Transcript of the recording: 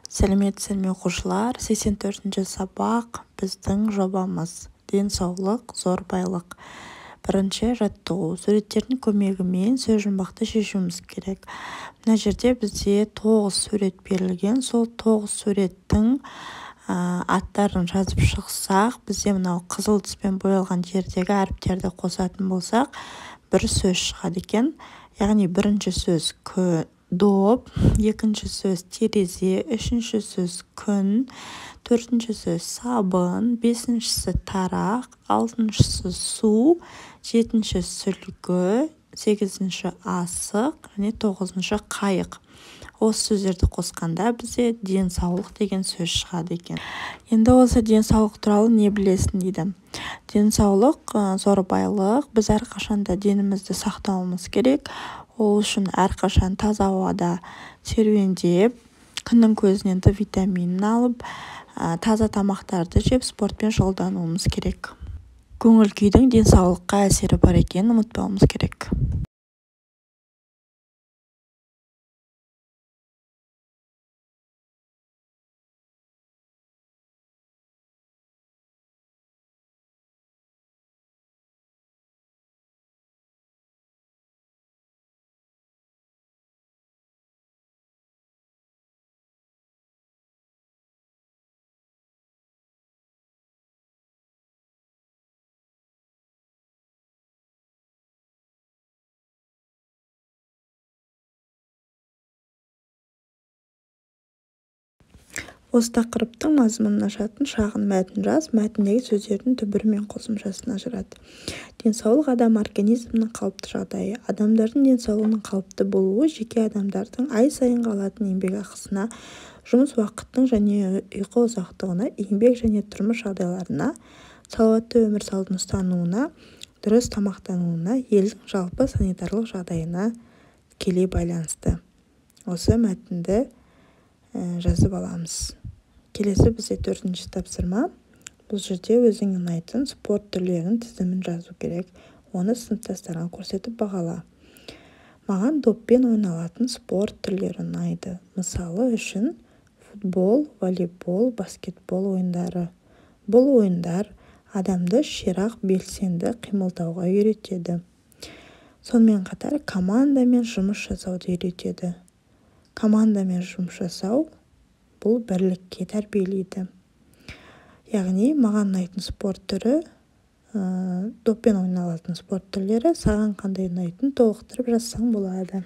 Сәлеметсіздер ме, оқушылар? 84-ші сабақ, біздің жобамыз «Денсаулық – зор байлық». Бірінші жаттығу. Суреттердің көмегімен сөзжұмбақты шешуіміз керек. Мына жерде бізде 9 сурет берілген. Сол 9 суреттің аттарын жазып шықсақ, бізде мынау қызыл түспен боялған жердегі әріптерді қосатын болсақ, бір сөз шығады екен. Яғни бірінші сөз доп, екінші сөз терезе, үшінші сөз күн, төртінші сөз сабын, бесіншісі тарақ, алтыншысы су, жетінші сүлгі, сегізінші асық және тоғызыншы қайық. Осы сөздерді қосқанда бізде денсаулық деген сөз шығады екен. Енді осы денсаулық туралы не білесің дейді. Денсаулық зор байлық. Біз әрқашанда денімізді сақтауымыз керек. Ол үшін әрқашан таза ауада серуендеп, күннің көзінен Д витаминін алып, таза тамақтарды жеп, спортпен шұғылдануымыз керек. Көңіл күйдің денсаулыққа әсері бар екенін ұмытпауымыз керек. Осы тақырыптың мазмұнын ашатын шағын мәтін жаз, мәтіндегі сөздердің түбірі мен қосымшасын ажырат. Денсаулық – адам организмінің қалыпты жағдайы. Адамдардың денсаулығының қалыпты болуы жеке адамдардың ай сайынғы алатын еңбекақысына, жұмыс уақытының және ұйқы ұзақтығына, еңбек және тұрмыс жағдайларына, салауатты өмір салтын ұстануына, дұрыс тамақтануына, елдің жалпы санитарлық жағдайына тікелей байланысты. Осы мәтінді жазып аламыз. Келесі бізде төртінші тапсырма. Бұл жерде өзіңе ұнайтын спорт түрлерінің тізімін жазу керек. Оны сыныптастарыңа көрсетіп бағала. Маған доппен ойналатын спорт түрлері ұнайды. Мысалы үшін футбол, волейбол, баскетбол ойындары. Бұл ойындар адамды ширақ, белсенді қимылдауға үйретеді. Сонымен қатар командамен жұмыс жасауды үйретеді. Командамен жұмыс жасау бұл бірлікке тәрбиелейді. Яғни маған ұнайтын спорт түрі доппен ойналатын спорт түрлері, саған қандай ұнайтынын толықтырып жазсаң болады.